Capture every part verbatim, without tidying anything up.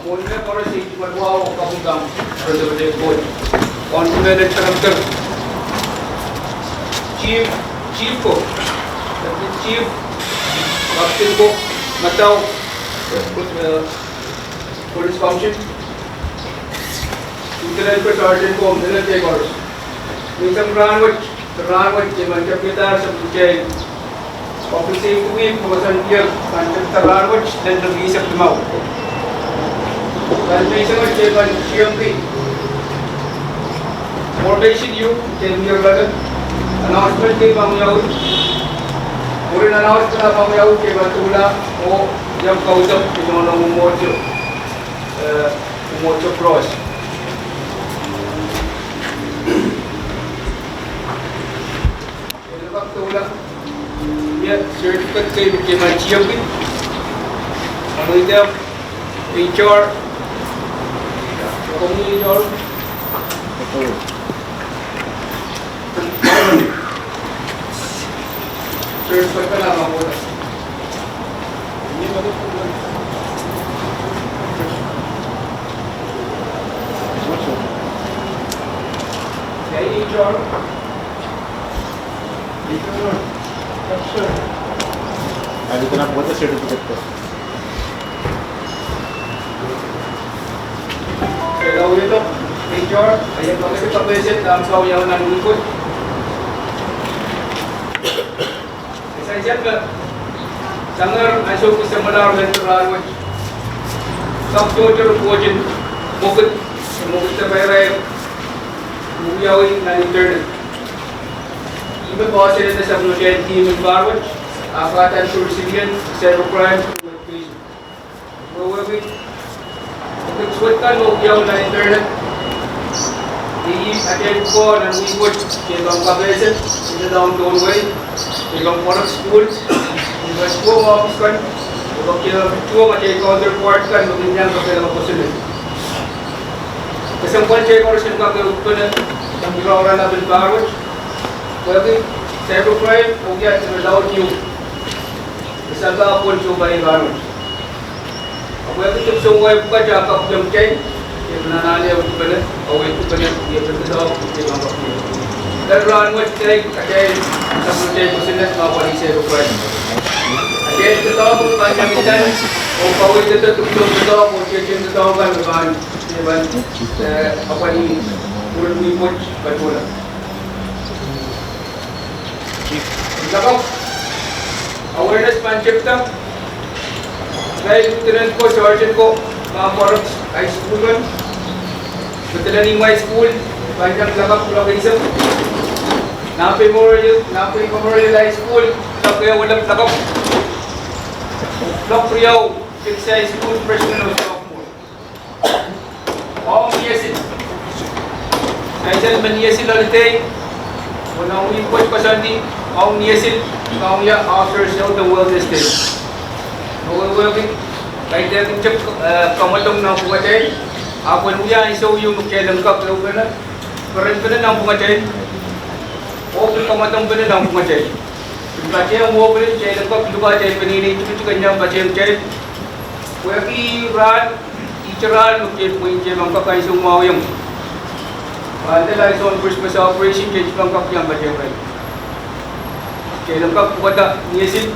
Mwohn me koaros ei tukan wahu kapwukapwung, President Board. Honorable Director, Chief, Chief ko, Chief, Captain ko, Madau, eh, Police Function, Lieutenant ko, Sergeant ko, me koaros. Menseng rahnwet, rahnwet, ke men kepkeda sep ke Office of Public Safety, Professor Pierre, kan tepda rahnwet, lel rieisek limau. Kan menseng ke kan siempi. Formation ieu, ke mie rale. Announcement ke pahn wiawi. Mwurin announcement a pahn wiawi, ke kan tuhla, oh, iang kaudok, ke kan mwomwohdiso. Eh, mwomwohdiso cross. Ele pak tola. Ia, certificate kei me ke men siempi. Among them, H R. Komwi H R. Certificate kan a pahn kohda. Ia, H R. Ahi, ih nan pwohda certificate ko. Kalahngan, H R, ahi, pahn kak kapehse dahme sohte wiawi nan wihk wet. Ese ansou me, sang ansou me semwalahr lel rahnwet. Kak tohto reportin mwekid, mwekid de pere, wiawi nan internet. Ih me poahsoan de sapwellimatail team en rahnwet, ahpw kahrehda resilient cybercrime education. Wehwehki, mwekid suwed kan me wiawi nan internet. Ih atail pwon nan wihk wet, ke pahn kapehse, ke pahn dohn wei, ke pahn pwarek sukuhl, ke pahn tuhwong ohpis kan, ke pahn tuhwong atail counterpart kan, me kin iang kapehla kosonned. Kesempwal kei koaros en kak ehukipene, nan irair en ahpw en rahnwet. Wehwehki, cybercrime, oh ia, te laud ieu. Kesempwal pwon sohte pahn rahnwet. Ahpw wehwehki dipwisou wai pwukat a kak iang kei, ke pahn anahne ehukipene, oh ehukipene, ke pahn doadoahk, ke pahn kak iang. Lel rahnwet kei, kei, sapwellimatail kosonned, me pahn ih cybercrime. Kei doadoahk, pahn iang itan, oh kaweid de dipwisou doadoahk, oh kei doadoahk, pahn, pahn, eh, apwalih, mwurin wihk wet, patohla. Lakapw, awareness pahn tepda. Irail lieutenant ko, sergeant ko, me pwarek high school kan. Bethlehem High School, pahn iang lakapw kuloak eisek. Nape Memorial, Nape Memorial High School, kuloak ehu elep lakapw. Kuloak riau, King's High School, freshman oh sophomore. Ong ni esil. Sansal me ni esil loalatail. Pwe nan wihk wet koasoandi, ong ni esil, ong ia Officers Health and Wellness Day. Wehwehki, kaidehn tep, eh, kamwadong nanpwungatail. Ahpw en wia ansou ieu me kitail en kak ehupene, perenpene nanpwungatail. Oh pil kamwadongpene nanpwungatail. Pil patehng oh pil kitail en kak luhkehla atail peneinei tikitik en iang patehng kitail. Wehwehki rahn, ihte rahn me kitail pwihn kitail pahn kak ansou mwahu iang. Pahn lel ansoun Christmas operation kitail pahn kak iang patehng irail. Kitail en kak pwukada ni esil.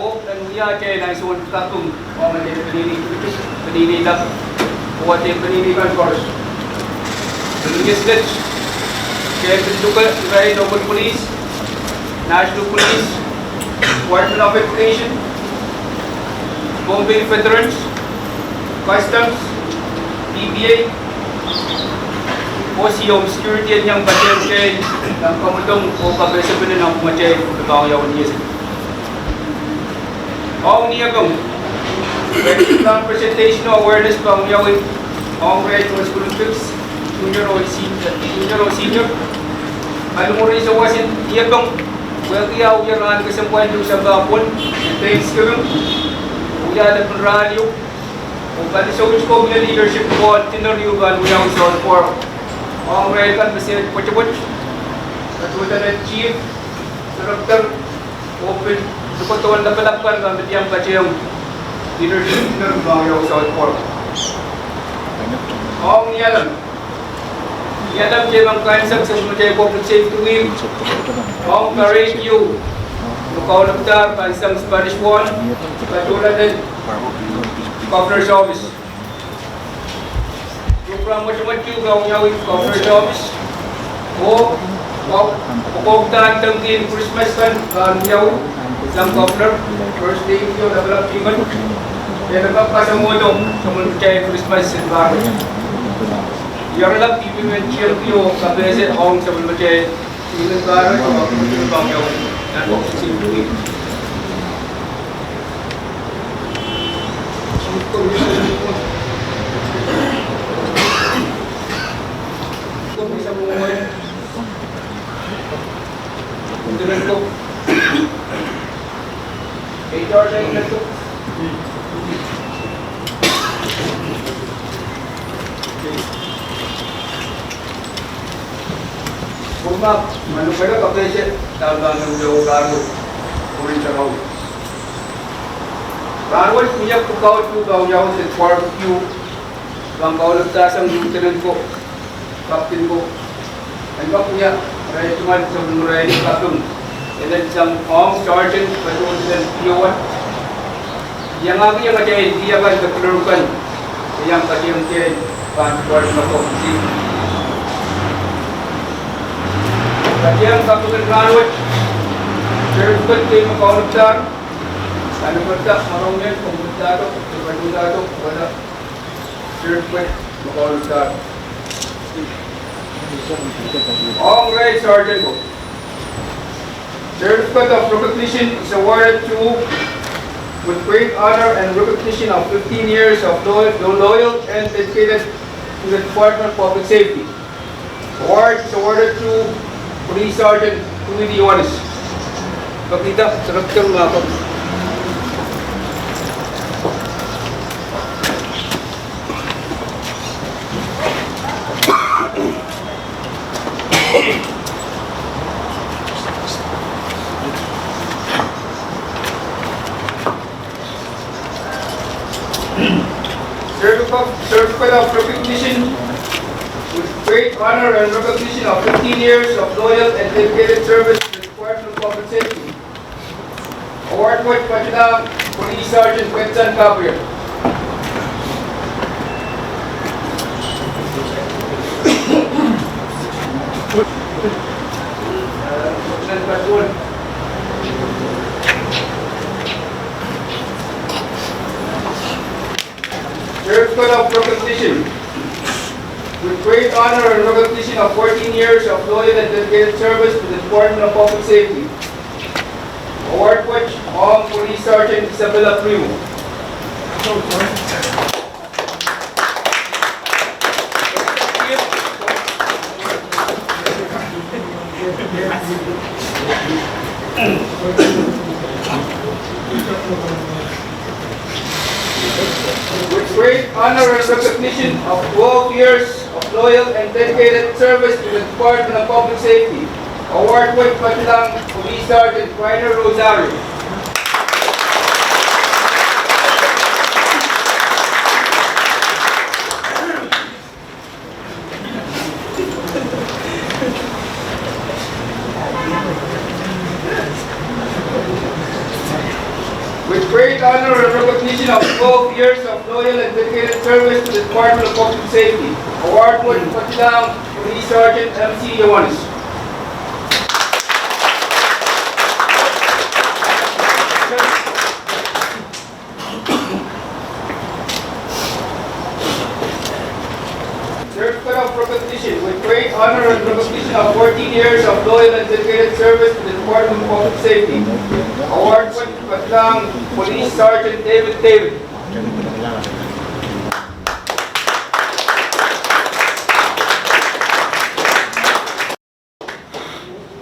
Oh, en wia atail ansoun kaping, oh, me kitail peneinei, peneinei lap, oh, atail peneinei kan koaros. Legislate, kitail pil luke irail local police, national police, Department of Education, Pohnpei Veterans, Customs, P P A, oh, Home Security en iang patehng kitail, nan kamwadong oh kapehsepene nanpwungatail, pahn wiawi ni esil. Ong ni ekong, pahn presentation awareness pahn wiawi, ong irail me School Olympics, junior oh senior, junior oh senior. Ahi, mwurin souwas en ni ekong, wehwehki ah wia rahn kesempwal en sampah pwon, Thanksgiving, wia lepin rahn ieu. Oh pali souwas ko me leadership ko, dinner ieu pahn wiawi South Fork. Ong irail kan me sehd pwetepwet, patohda lel chief, director, oh pil lukodohn lapalap kan me pil iang patehng leadership dinner pahn wiawi South Fork. Ong Nialem. Nialem Temang Kaimwisekala, Sapwellimatail Public Safety Wing. Ong Pareidiu, me kaunopadahr pahn sang Spanish Wall, patohla lel Governor's Office. Program wet me kin wiawi Governor's Office. Oh, oh, oh, kokohkdahn tengki en Krismas kan, kan wiawi sang Governor, First Lady, oh lapalap team kan. Ia, me kak kasamwodo sapwellimatail Krismas en pahr wet. Ia, lapalap team men tiahk oh kapehse ong sapwellimatail team en pahr wet, oh kapehse pahn wiawi nan Boxing Week. Pwurmap, manokehla kapehse, dahme pahn wiawi pahr wet, pwurin sarawi. Pahr wet, mie pwukat tu, pahn wiawi sang barbecue, pahn kaunopadahr sang lieutenant ko, captain ko. En kak wia, irail tungoal sapwellimarail kaping. Elen sang ong sergeant, patohwan elen P O wet. Iangahki atail D I akan de clerk kan, iang kationg kei pahn Department of Public Safety. Kationg kaping en rahnwet, certificate me kaunopadahr, kaunopadahr, maronen kaunopadahr, kaunopadahr, certificate me kaunopadahr. Ong irail sergeant ko. Certificate of recognition is awarded to, with great honor and recognition of fifteen years of loyal, loyal and dedicated to the Department of Public Safety. Award is awarded to Police Sergeant Tuwidi Yohanes. Kapita, serepteng mahkot. Certificate, certificate of recognition with great honor and recognition of fifteen years of loyal and dedicated service to the Department of Public Safety. Award wet patohlahng Police Sergeant Betson Gabriel. Certificate of recognition with great honor and recognition of fourteen years of loyal and dedicated service to the Department of Public Safety. Award wet ong Police Sergeant Isabella Primo. With great honor and recognition of twelve years of loyal and dedicated service to the Department of Public Safety, award wet patohlahng Police Sergeant Reiner Rosario. With great honor and recognition of twelve years of loyal and dedicated service to the Department of Public Safety, award wet patohlahng Police Sergeant M C Yohanes. Certificate of recognition with great honor and recognition of fourteen years of loyal and dedicated service to the Department of Public Safety. Award wet patohlahng Police Sergeant David David.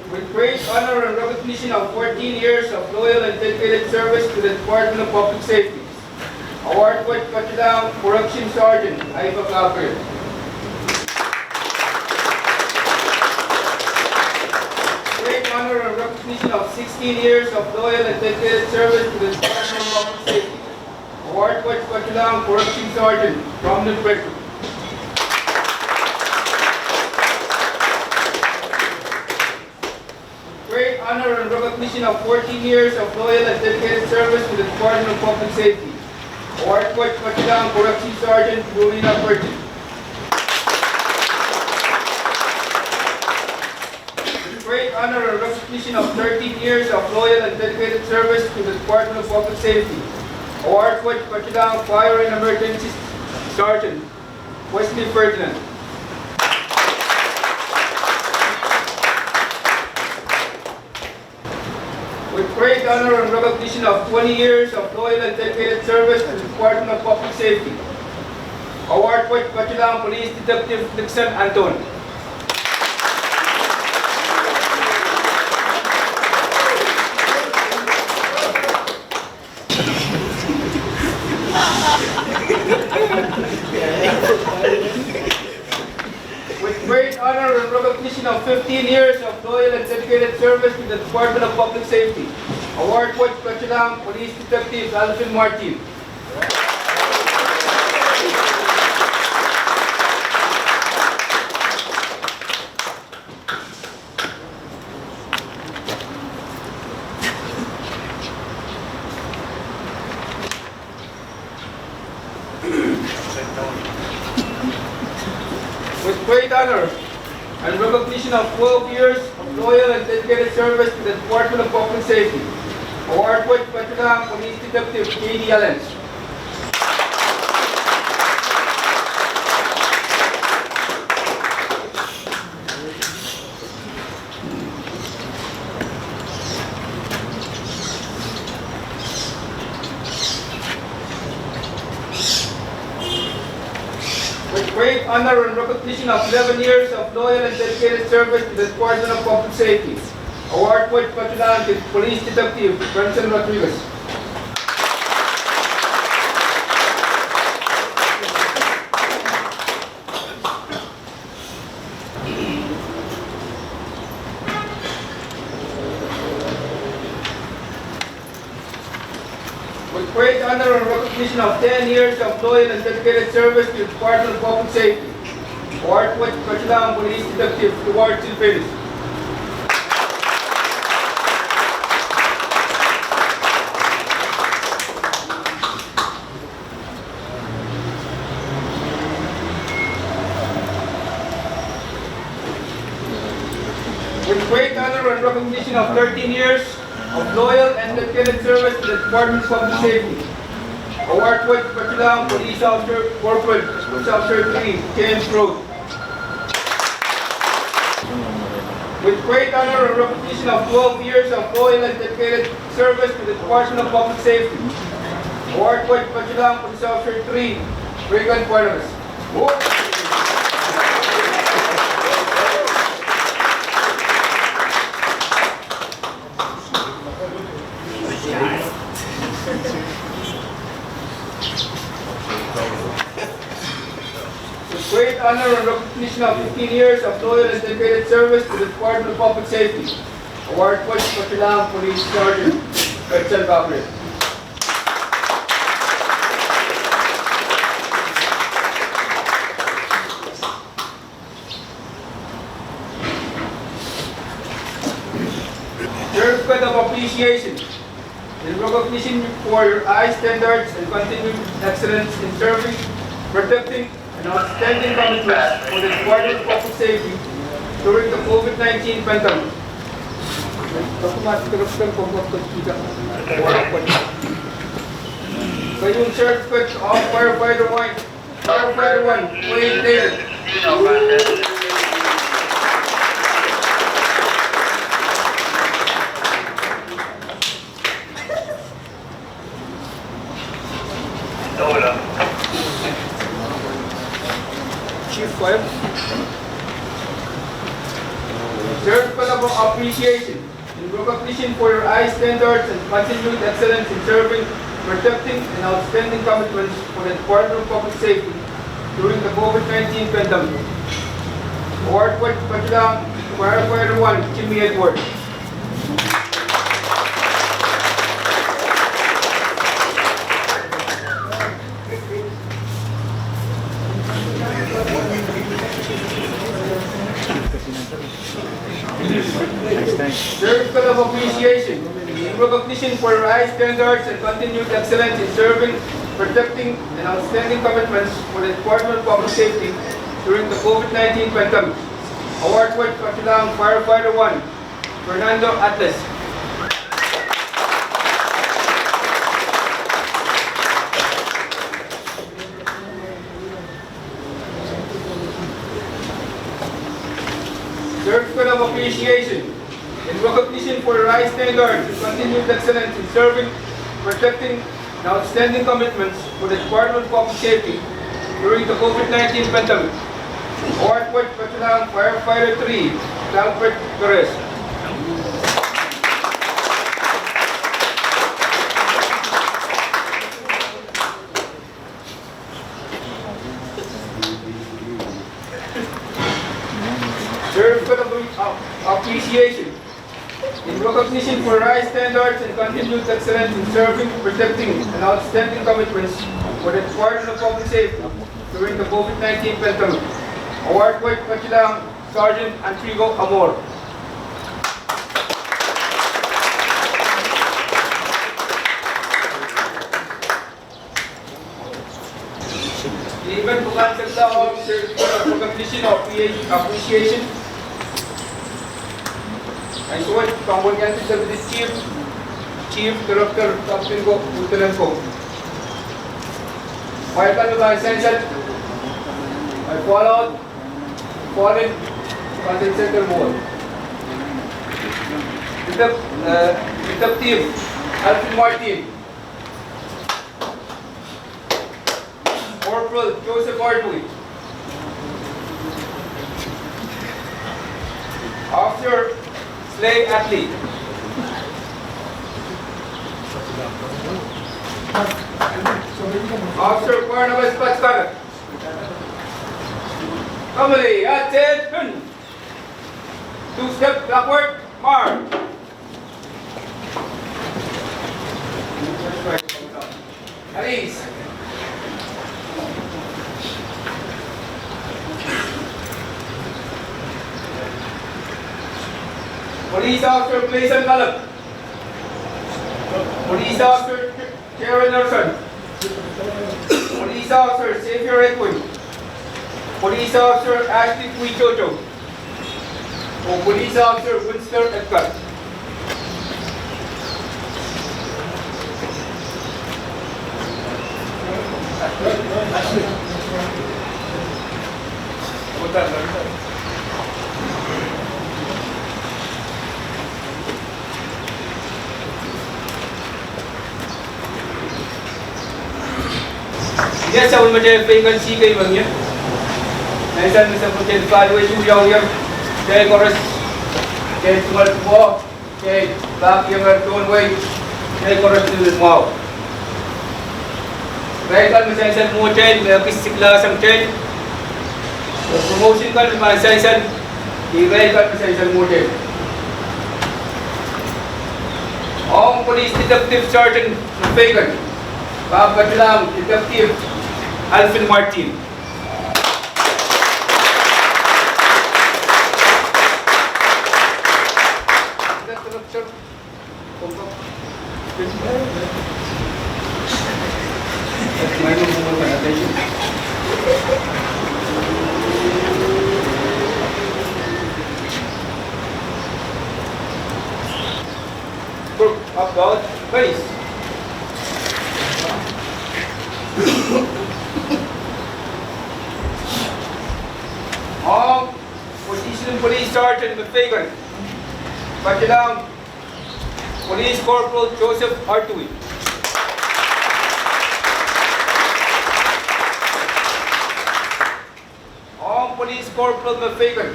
With great honor and recognition of fourteen years of loyal and dedicated service to the Department of Public Safety, award wet patohlahng Correction Sergeant Iva Gabriel. Great honor and recognition of sixteen years of loyal and dedicated service to the Department of Public Safety. Award wet patohlahng Correction Sergeant, Prominent Veteran. Great honor and recognition of fourteen years of loyal and dedicated service to the Department of Public Safety. Award wet patohlahng Correction Sergeant, Rowena Burton. Great honor and recognition of thirteen years of loyal and dedicated service to the Department of Public Safety. Award wet patohlahng Fire and Emergency Sergeant, Wesley Ferdinand. With great honor and recognition of twenty years of loyal and dedicated service to the Department of Public Safety. Award wet patohlahng Police Detective Nixon Anthony. With great honor and recognition of fifteen years of loyal and dedicated service to the Department of Public Safety. Award wet patohlahng Police Detective Alvin Martin. With great honor and recognition of twelve years of loyal and dedicated service to the Department of Public Safety. Award wet patohlahng Police Detective J D Allens. With great honor and recognition of eleven years of loyal and dedicated service to the Department of Public Safety. Award wet patohlahng Police Detective Benson Rodriguez. With great honor and recognition of ten years of loyal and dedicated service to the Department of Public Safety. Award wet patohlahng Police Detective Stuart Silvanus. With great honor and recognition of thirteen years of loyal and dedicated service to the Department of Public Safety. Award wet patohlahng Police Officer Corporal, Police Officer three, James Road. With great honor and recognition of twelve years of loyal and dedicated service to the Department of Public Safety. Award wet patohlahng Police Officer three, Reagan Barnabas. With great honor and recognition of fifteen years of loyal and dedicated service to the Department of Public Safety. Award wet patohlahng Police Sergeant Hudson Gabriel. Certificate of Appreciation. In recognition for your high standards and continued excellence in serving, protecting, and outstanding commitments for the Department of Public Safety during the COVID nineteen pandemic. Keieun Certificate of Firefighter one. Firefighter one, Wayne David. Chief Fire. Certificate of Appreciation. In recognition for your high standards and continued excellence in serving, protecting, and outstanding commitments for the Department of Public Safety during the COVID nineteen pandemic. Award wet patohlahng Firefighter one, Jimmy Edward. Appreciation in recognition for high standards and continued excellence in serving, protecting, and outstanding commitments for the Department of Public Safety during the COVID nineteen pandemic. Award wet patohwan Firefighter One, Fernando Atlas. Certificate of Appreciation in recognition for high standards and continued excellence in serving, protecting, and outstanding commitments for the Department of Public Safety during the COVID nineteen pandemic. Award wet patohwan Firefighter Three, Talbert Perez. Certificate of Appreciation in recognition for high standards and continued excellence in serving, protecting, and outstanding commitments for the Department of Public Safety during the COVID nineteen pandemic. Award wet patohwan Sergeant Antrigo Amor. Even bukan sektor of recognition of appreciation. Ansou wet pahn wahn Deputy Chief, Chief Director, Captain ko, Lieutenant ko. Welcome to the Sunset. I follow, follow Sunset Board. Detective, uh, Detective Alvin Martin. Corporal Joseph Martui. Officer Slay Atlee. Officer Barnabas Patkarak. Committee, attention. Two step backward, march. Police. Police Officer Clayson Kalap. Police Officer Karen Nelson. Police Officer Xavier Edwin. Police Officer Ashley Quichocho. Oh Police Officer Winston Edgar. Ia sapwellimatail feikan sikei mengio. Nan sansal me sapwellimatail evaluation wiawi, kitail koaros, kitail tungoal pwo, kitail pak iang tohn wei, kitail koaros tungoal mwahu. Irail kan me sansal mwohtail, me ekis siklahsang kitail. Promotion kan me pahn sansal, irail kan me sansal mwohtail. Ong Police Detective Sergeant me feikan, pahn patohlahng Detective Alvin Martin. Group of God, please. Ong Position Police Sergeant me feikan, patohlahng Police Corporal Joseph Artui. Ong Police Corporal me feikan,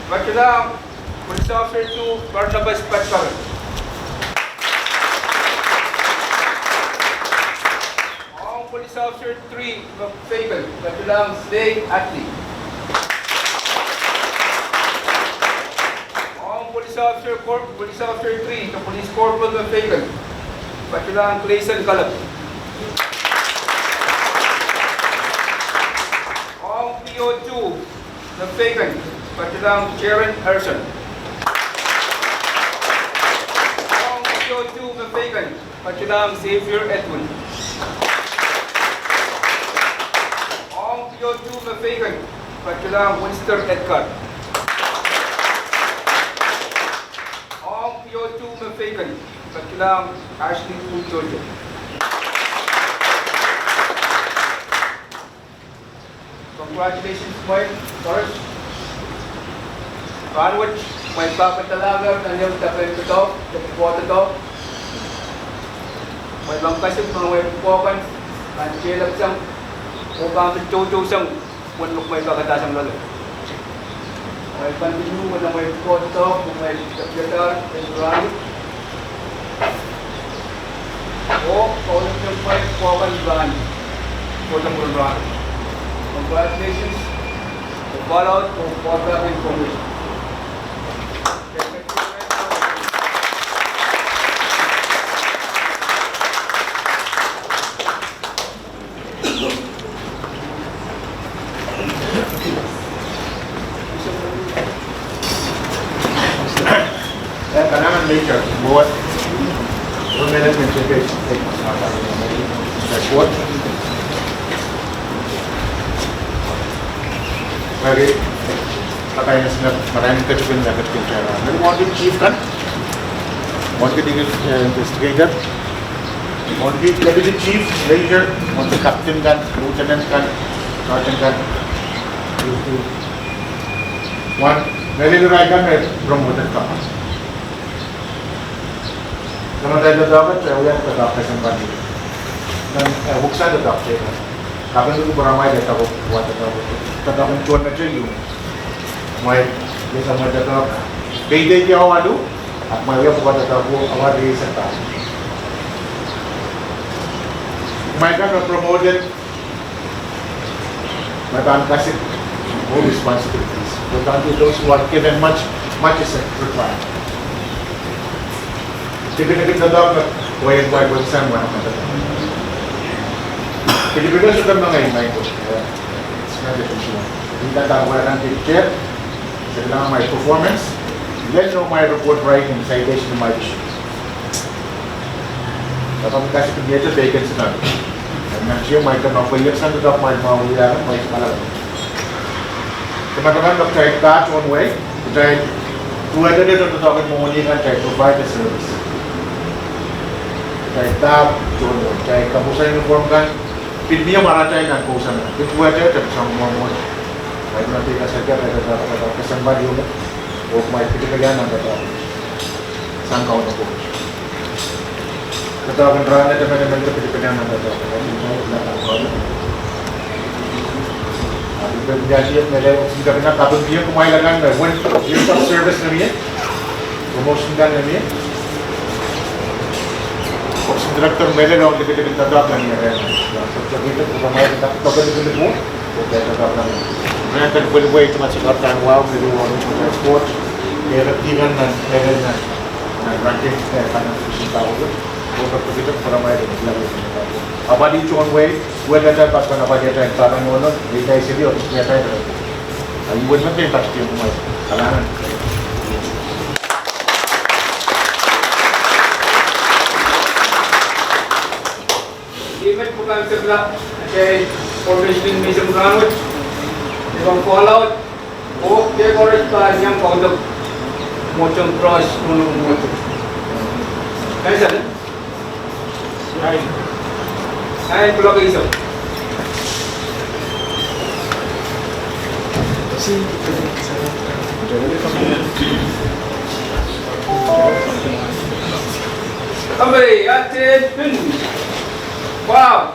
patohlahng Police Officer two Barnabas Patkarak. Ong Police Officer three me feikan, patohlahng Slay Atlee. Ong Police Officer Cor-, Police Officer three, the Police Corporal me feikan, patohlahng Clayson Kalap. Ong P O two me feikan, patohlahng Jaren Harrison. Patohlahng Xavier Edwin. Ong P O two me feiken, patohlahng Winster Edgar. Ong P O two me feiken, patohlahng Ashley Utoto. Congratulations, mwein koaros. Rahnwet, mwein pahn kadalahr nan ehu tapen doadoahk, de pwukoa doadoahk. Mwein pahn kasik nan mwein pwukoa kan, pahn kehlail sang, oh pahn pil toutou sang, uwen me mwein pahn kadasang loale. Mwein pahn pil nan mwein pwukoa doadoahk, mwein pil kehlail, pil rahn. Oh, oh, nan mwein pwukoa kan rahn. Pwukoa kan rahn. Congratulations. Follow, follow up information. Eh, kalahngan Major, board, women and education, eh, board. Very, kapai ngehi me marain ketikihong, me ketikihong, me mwohn chief kan, mwohn ketikihong, eh, investigator. Mwohn deputy chief, major, mwohn captain kan, lieutenant kan, sergeant kan. Mwohn mehlel irail kan me promoted kan. Nan atail doadoahk, eh, wia doadoahk kesempwal. Nan, eh, wuksa doadoahk te kan. Kaping kupwur amwail doadoahk, wia doadoahk. Doadoahk en tohnmete ieu. Mwein, yes, mwein doadoahk. Peideik awa walu, ahpw mwein wia pwukoa doadoahk awa riehsek pahr. Mwein kan were promoted, mwein pahn kasik more responsibilities. Mwein pahn those who are given much, much is required. Dipilikin doadoahk, wia mwein wia sang mwein doadoahk. Dipilikin sohte mengei mwein. It's not an issue. Ih doadoahk wia kan dipilike, se kilang mwein performance, lel nan mwein report writing, citation mwein issue. Doadoahk kasik ni ete vacancy nan. Nan sie mwein kan mwein wia sang doadoahk mwein mwein wia mwein kalahngan. Kemataman me kitail pahn tohn wei, kitail duwehte doadoahk en mwohni kan, kitail provide service. Kitail pahn tohn wei, kitail kapwusa uniform kan, pil mie mwaratail nan kousoan, pil duwehte, kitail sang mwohn mwohn. Mwein nan pil kasarki, kitail doadoahk kesempwal ieu, oh mwein pil kilian nan doadoahk. Sang Kauno Koht. Doadoahk en rahn, eh, temen, temen, temen, temen, temen, doadoahk. Ahpw pil kilian, eh, mele, oh, singkapina, kaping kilian kumwail akan, eh, went years of service nan ie. Promotion kan nan ie. Operation Director mele, oh, temen, temen, doadoahk nan ie, eh. Oke, doadoahk nan ie. Mehn kan pwel wei, teman se kaptan wau, me luwau, me luwau, sport. Ere tinan nan, ere nan. Nan ranking, eh, kanan fishing power. Oke, pwel wei, pwel wei. Apwalih tohn wei, wei data, pas kan apwalih data, para nono, data sili, oh, data. Ahi wei, me pahn pas tiang kumwail. Kalahngan. Ih met pwukan sekla, atail formation mehlel rahn wet, ih pahn call out, oh, ke koaros pahn iang kaudok, mwohn cross, mwohn mwohn. Kaisar, eh? Kain, kain, kuloak eisek. Kampe, attention. Wow.